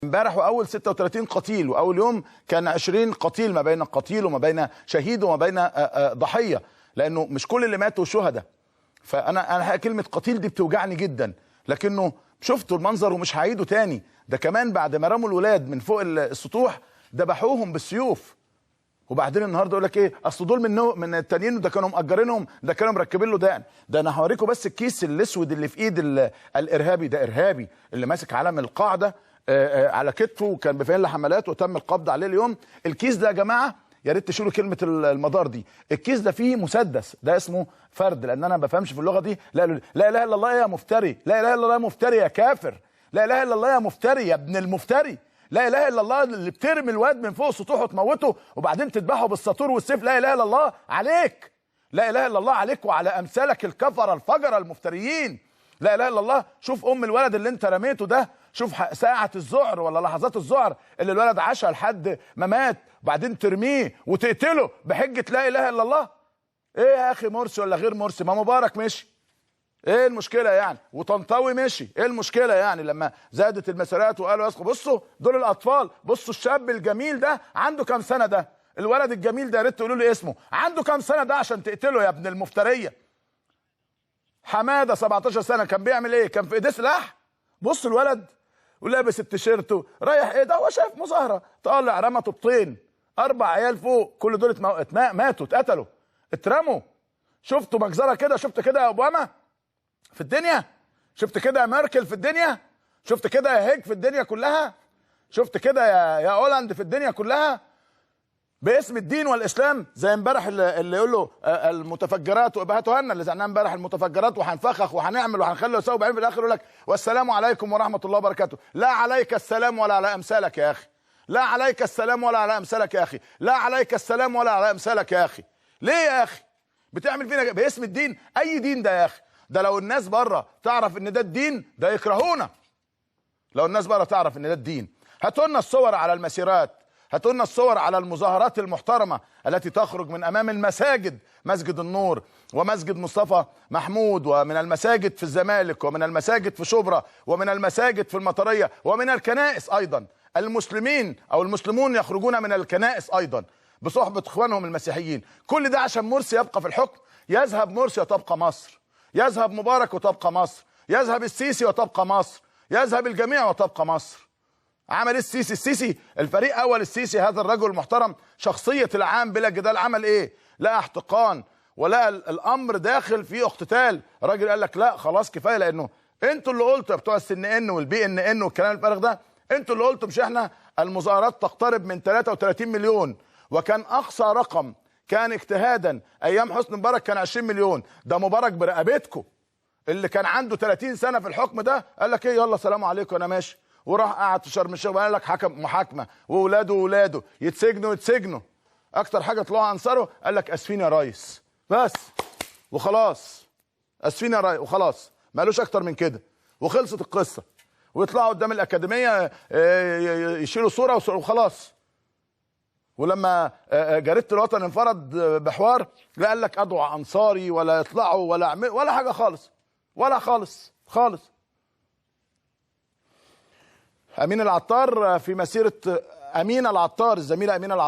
امبارح واول 36 قتيل، واول يوم كان 20 قتيل، ما بين قتيل وما بين شهيد وما بين ضحية، لانه مش كل اللي ماتوا شهداء. فانا كلمة قتيل دي بتوجعني جدا، لكنه شفتوا المنظر ومش هعيده تاني. ده كمان بعد ما رموا الولاد من فوق السطوح ذبحوهم بالسيوف. وبعدين النهارده يقول لك ايه، اصل دول من التانيين، ده كانوا مأجرينهم، ده كانوا مركبين له دقن. ده انا هوريكم بس الكيس الاسود اللي في ايد الارهابي ده، ارهابي اللي ماسك علم القاعدة على كتفه وكان بفعل حملات وتم القبض عليه اليوم. الكيس ده يا جماعة يا ريت تشيلوا كلمة المدار دي، الكيس ده فيه مسدس، ده اسمه فرد، لان انا ما بفهمش في اللغة دي. لا لا اله الا الله يا مفتري، لا اله الا الله يا مفتري يا كافر، لا اله الا الله يا مفتري يا ابن المفتري، لا اله الا الله اللي بترمي الواد من فوق سطوحه وتموته وبعدين تذبحه بالساطور والسيف. لا اله الا الله عليك، لا اله الا الله عليك وعلى امثالك الكفرة الفجرة المفتريين. لا اله الا الله. شوف ام الولد اللي انت رميته ده، شوف ساعة الذعر ولا لحظات الذعر اللي الولد عاشها لحد ما مات، وبعدين ترميه وتقتله بحجة لا اله الا الله. ايه يا اخي، مرسي ولا غير مرسي؟ ما مبارك مشي، ايه المشكلة يعني؟ وطنطاوي مشي، ايه المشكلة يعني؟ لما زادت المسيرات وقالوا يا بصوا دول الاطفال، بصوا الشاب الجميل ده عنده كام سنة، ده الولد الجميل ده يا ريت تقولوا لي اسمه، عنده كام سنة ده عشان تقتله يا ابن المفتريه؟ حمادة 17 سنة كان بيعمل ايه؟ كان في ايديه سلاح. بص الولد ولابس التيشيرت رايح ايه ده، هو شايف مظاهره، طالع رمى طوبتين، 4 عيال فوق، كل دول ماتوا، اتقتلوا، اترموا. شفتوا مجزرة كده؟ شفت كده يا اوباما في الدنيا؟ شفت كده يا ميركل في الدنيا؟ شفت كده يا هيج في الدنيا كلها؟ شفت كده يا هولاند في الدنيا كلها؟ باسم الدين والاسلام. زي امبارح اللي يقول له المتفجرات وابهاتهن، اللي زعناها امبارح المتفجرات وهنفخخ وهنعمل وهنخلي ويسوي، وبعدين في الاخر يقول لك والسلام عليكم ورحمة الله وبركاته. لا عليك السلام ولا على امثالك يا اخي، لا عليك السلام ولا على امثالك يا اخي، لا عليك السلام ولا على امثالك يا اخي. ليه يا اخي بتعمل فينا باسم الدين؟ اي دين ده يا اخي؟ ده لو الناس بره تعرف ان ده الدين ده يكرهونا. لو الناس بره تعرف ان ده الدين. هاتوا لنا الصور على المسيرات، هاتوا لنا الصور على المظاهرات المحترمة التي تخرج من امام المساجد، مسجد النور ومسجد مصطفى محمود، ومن المساجد في الزمالك، ومن المساجد في شبرا، ومن المساجد في المطريه، ومن الكنائس ايضا. المسلمين او المسلمون يخرجون من الكنائس ايضا بصحبه اخوانهم المسيحيين. كل ده عشان مرسي يبقى في الحكم. يذهب مرسي وتبقى مصر، يذهب مبارك وتبقى مصر، يذهب السيسي وتبقى مصر، يذهب الجميع وتبقى مصر. عمل ايه السيسي؟ السيسي الفريق اول السيسي، هذا الرجل المحترم شخصية العام بلا جدال، عمل ايه؟ لا احتقان ولا الامر داخل فيه اقتتال. الراجل قال لك لا خلاص كفاية، لانه انتوا اللي قلتوا يا بتوع ال CNN وال BNN والكلام الفارغ ده، انتوا اللي قلتوا مش احنا. المظاهرات تقترب من 33 مليون، وكان اقصى رقم كان اجتهادا ايام حسني مبارك كان 20 مليون. ده مبارك برقبتكم اللي كان عنده 30 سنة في الحكم ده قال لك ايه، يلا سلام عليكم انا ماشي، وراح قعد في شرم الشيخ وقال لك حكم محاكمة، واولاده واولاده يتسجنوا يتسجنوا. اكتر حاجة طلعوا انصاره قال لك اسفين يا ريس بس وخلاص، اسفين يا ريس وخلاص، ما قالوش اكتر من كده وخلصت القصة. ويطلعوا قدام الاكاديمية يشيلوا صوره وخلاص. ولما جريدة الوطن انفرد بحوار، لا قال لك ادعو انصاري ولا يطلعوا ولا اعمل ولا حاجة خالص، ولا خالص خالص. امين العطار في مسيره، امين العطار الزميلة امين العطار